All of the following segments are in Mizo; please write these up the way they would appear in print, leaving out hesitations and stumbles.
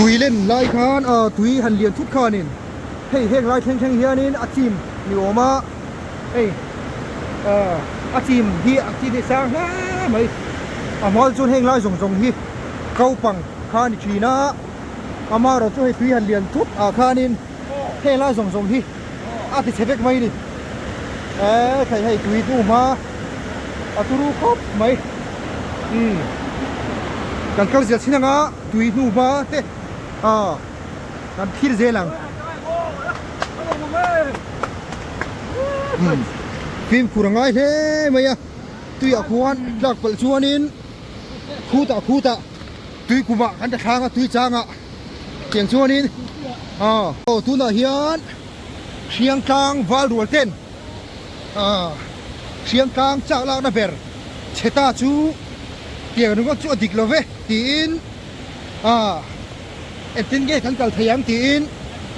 Tui len lai khan ah tui han lian thut khanin hei heng lai thleng thleng hianin a chim ni awm a hei ah a chim hi a chi hi sang hle mai a hma chuan heng lai zawng zawng hi kaupang kha a ni thin a amaherawhchu hei tui han lian thut ah khanin heng lai zawng zawng hi a ti chhe vek mai a ni eee thei hei tui hnu hma a turu khawp mai umm kan kal zel chin anga tui hnu hma te ah kan thlir zel ang umm fimkhur a ngai hle mai a tuiah khuan tlak palh chuanin khutah khutah tui kumah kan ta thlang a tui changah. Tiang chuanin aw tunah hian Hriangtlang val rual ten Hriangtlang chak lakna ber chhe ta chu tiang ringawt chu a dik lo ve tiin engtin nge kan kal thei ang tiin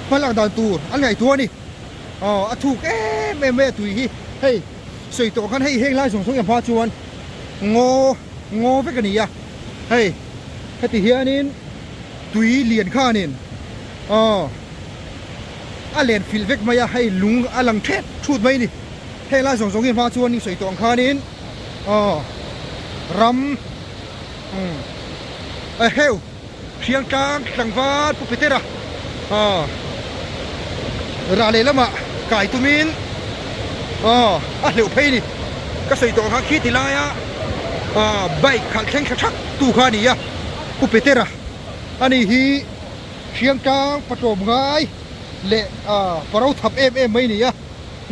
hma lak dan tur an ngaihtuah a ni. Aw a thuk em em mai a tui hi hei sawi tawh khan hei heng lai zawng zawng hma chuan ngaw ngaw vek a ni a hei heti hianin. Tui lian khanin aw a len filh vek mai a, hei lung a lang thet thut mai a ni. Heng lai zawng zawng hi hma chuan sawi tawh ang khanin aw ram umm a heu hriang tlang tlangval pu Petera aw rah leh lamah kai tumin aw a hleuh phei a ni. Ka sawi tawh ang khan khi ti laia aw bike khalh thleng thla thak tu kha a ni a. Pu Petera a ni hi Hriangtlang patlawm ngai leh paro thap em em mai a ni a,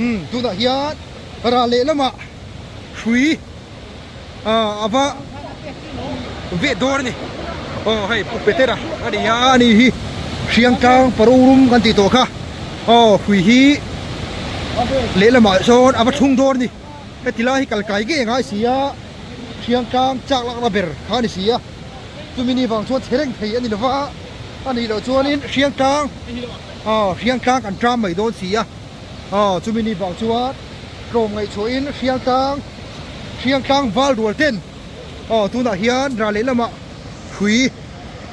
umm tunah hian ral leh lamah hrui a va veh dawn a ni. Aw hei Pu Petera a ni a, a ni hi Hriangtlang paro rum kan tih tawh kha aw hrui hi lehlamah sawn a va thlung dawn a ni. Heti lai hi kal kai ngei a ngai si a. Hriangtlang chak lakna ber kha a ni si a, chumi ni vang chuan che reng thei a ni lova, a nih loh chuanin Hriangtlang aw Hriangtlang kan tram mai dawn si a, aw chumi ni vang chuan tlawm ngaihchhuahin Hriangtlang Hriangtlang val rual ten aw tunah hian ral leh lamah hrui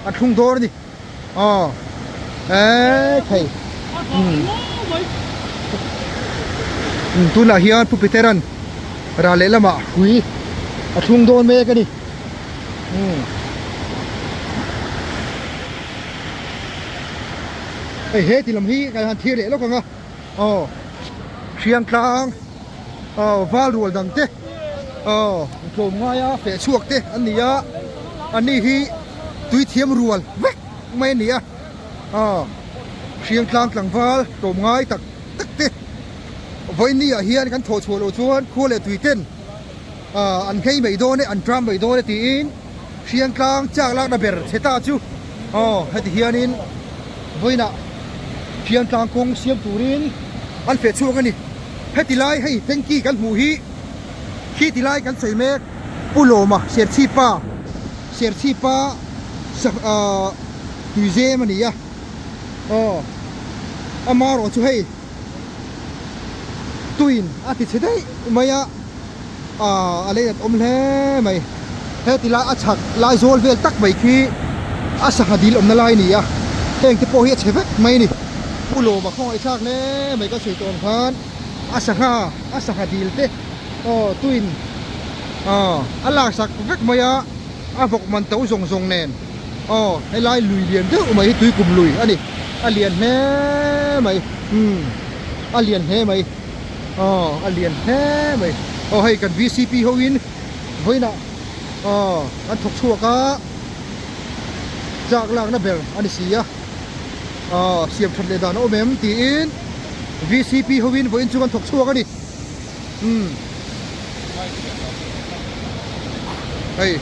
an thlung dawn a ni aw eee thei umm tunah hian Pu Peter-a'n ral leh lamah hrui a thlung dawn mek a ni umm hei he ti lam hi kan han thlir leh lawk ang a aw hriangtlang aw val rual dang te aw tlawm ngaia feh chhuak te an ni a an ni hi tui thiam rual vek mai a ni a aw hriangtlang tlangval tlawm ngai tak tak te. Vawiin ah hian kan thawh chhuah loh chuan khua leh tui ten an nghei mai dawn e, an tram mai dawn e tiin Hriangtlang chak lakna ber chhe ta chu aw heti hianin vawiinah Hriangtlang kawng siam turin an feh chhuak a ni. Heti lai hei tanky kan hmuh hi khi ti lai kan sawi mek Pu Lawma Serchhipa Serchhipa tuizem a ni a aw amaherawh chu hei. Tuin a ti chhe daih mai a, aaa a lei at awm hle mai. Heti lai a chhak lai zawl vel tak mai khi a sangha dil awmna lai a ni a, heng te pawh hi a chhe vek mai a ni. Pu Lawma khawngaih thlak hle mai ka sawi tawh ang khan a sangha a sangha dil te aw tuin aaa a laksak vek mai a, a vawk man to zawng zawng nen aw helai lui lian deuh mai hi tuikum lui a ni. A lian hle mai umm a lian hle mai aw a lian hle mai aw hei kan vcp ho in vawiinah aw an thawk chhuak a chak lakna ber a ni si a aw siam that leh dan a awm em tiin vcp ho in vawiin chu an thawk chhuak a ni umm hei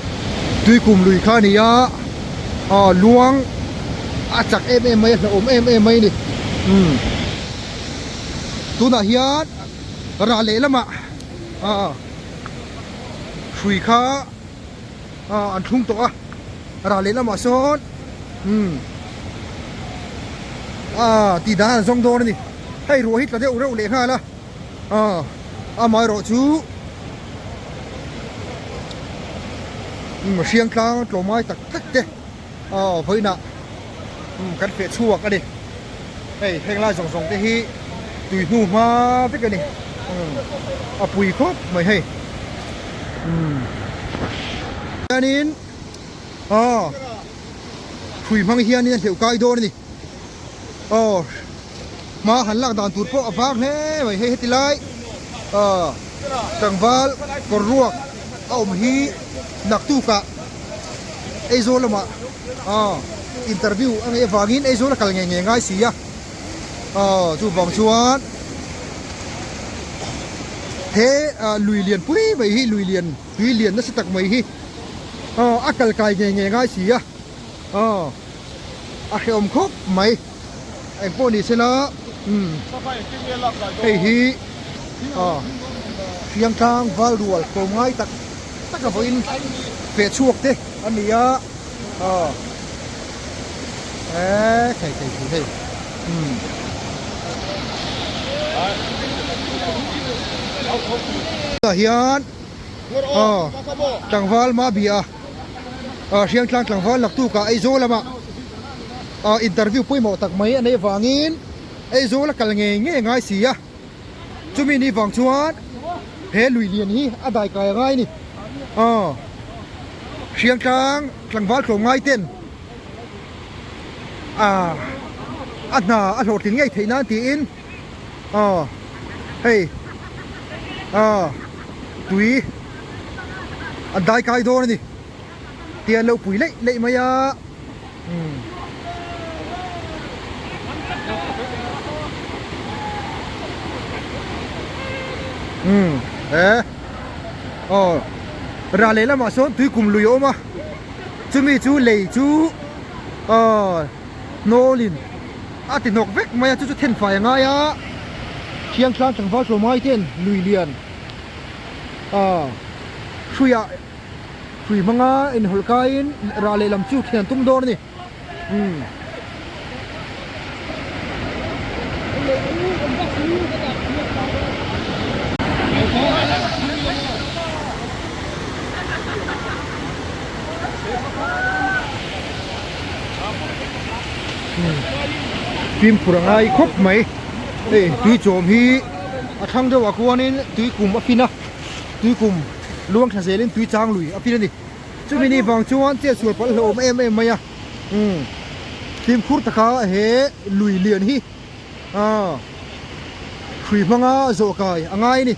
tuikum lui kha a ni a aw luang a chak em em mai a hlauhawm em em mai a ni umm tunah hian rah leh lamah ah hrui kha ah an thlung tawh a rah leh lamah sawn umm ah tih dan an zawng dawn a ni hei ruah hi tla deuh reuh leh nghal a. Aw amaherawh chu hriang tlang tlawmngai tak tak te aw vawiinah. Umm kan feh chhuak a ni. Hei heng lai zawng zawng te hi tui hnu hma vek a ni. Umm a pui khawp mai hei. Umm hianin aw hrui hmang hianin a hleuh kai dawn a ni. Aw hma han lak dan tur pawh a vang hle mai hei heti lai aw tlangval kawr ruak a awm hi naktukah Aizawl lamah aw interview a ngaih avangin Aizawl a kal ngei ngei ngai si a aw chuvang chuan he lui lian pui mai hi lui lian tui lian nasa tak mai hi aw a kal kai ngei ngei ngai si a aw a hrehawm khawp mai engpawh ni sela umm hei hi aw Hriangtlang Valrual tlawm ngai tak tak a vawiin feh chhuak te a ni a aw eee thei thei thei hei umm tah hian aw tlangval ma bia a Hriangtlang tlangval laktuk ah Aizawl lamah ah interview pawimawh tak mai a neih avangin Aizawl a kal ngei ngei ngai si a. Chumi ni vang chuan he lui lian hi a dai kai a ngai a ni. Aw Hriangtlang tlangval tlawm ngai ten ah a hna a hlawhtlin ngei theih nan tiin aw hei aw tui an dai kai dawn a ni. Tian lo pui leih leih mai a. Umm. Umm he aw rah leh lamah sawn tui kum lui a awm a chumi chu lei chu aw hnawlin a ti hnawk vek mai a chu chu then fai a ngai a thiangtlang tlangval tlawmngai ten lui lian aw hruiah. Hrui hmanga inhawlh kaiin rah lehlam chu thian tum dawn a ni. Umm. Fimkhur a ngai khawp mai. Hei tui chawm hi a thlang deuhah khuanin tui kum a fin a, tui kum. Luang thla zelin tui chang lui a pin a ni. Chumi ni vang chuan chet sual palh hlauhawm em em mai a. Umm fimkhur taka he lui lian hi ah hrui hmanga zawh kai a ngai a ni.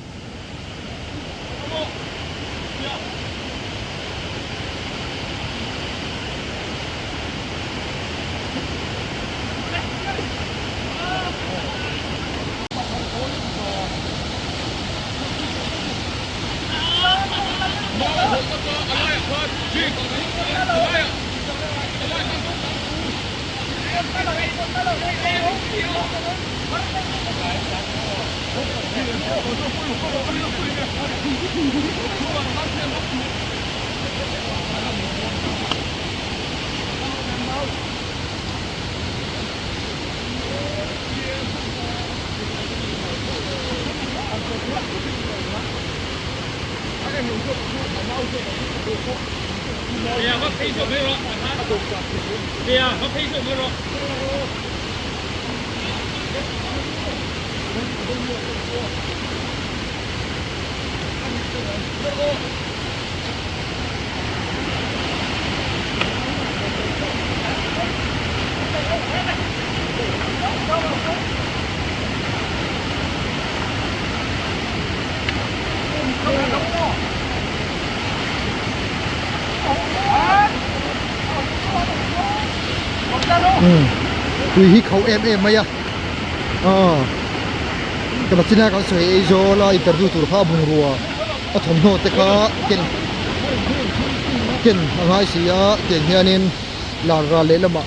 Tui hi khauh em em mai a aw ka bachina kan sawi Aizawl a interview tur kha a bungrua a thawmhnaw te kha ken ken a ngai si a tiang hianin lar ral lehlamah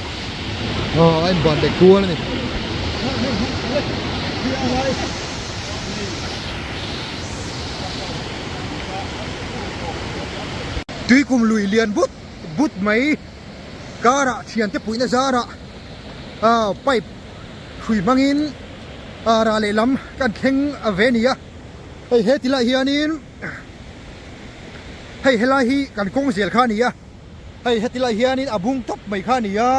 aw a inban leh kual a ni. Tuikum lui lian but but mai karah thiante puihna zarah ah pipe hrui hmangin ah rah lehlam kan thleng a ve a ni a hei he ti lai hianin hei helai hi kan kawng zel kha a ni a hei heti lai hianin a bung tawp mai kha a ni a.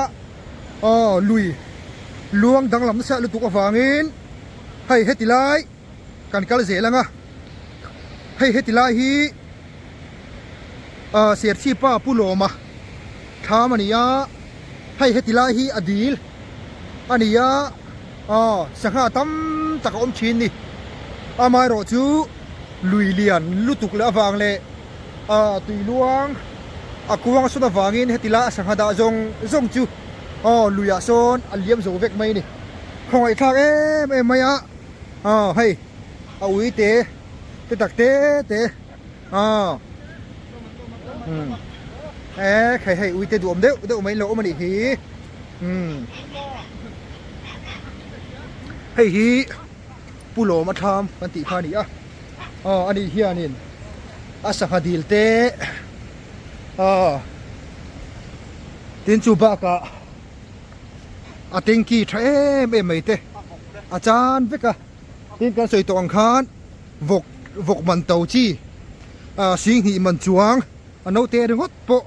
Aw lui luang danglam nasa lutuk avangin hei heti lai kan kal zel ang a, hei heti lai hi ah Serchhipa Pu Lawma thlam a ni a, hei heti lai hi a dil a ni a, aw sangha tam tak a awm thin ni. Amaherawh chu lui lian lutuk leh avang leh ah tui luang a kuang a sawn avangin heti lai a sangha dah zawng zawng chu aw luiah sawn a liam zo vek mai a ni. Khawngaihthlak em em mai a aw hei a ui te te tak te te aw umm e hei hei ui te duhawm deuh deuh mai an lo awm a nih hi umm hei hi Pu Lawma thlam kan tih kha a ni a aw ani hianin a sangha dil te aw tin chu bakah a tanky tha em em mai te a chan vek a tin kan sawi tawh ang khan vawk vawk man to chi ah singhnih man chuang a naute ringawt pawh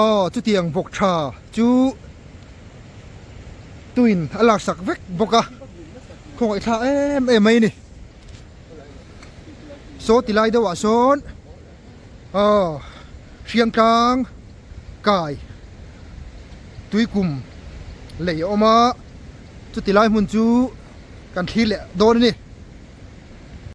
aw chutiang vawk tha chu tuin a laksak vek bawk a khawngaih thlak em em mai a ni saw ti lai deuh ah sawn aw hriangtlang kai tuikum lei a awm a chuti lai hmun chu kan thlir leh dawn a ni.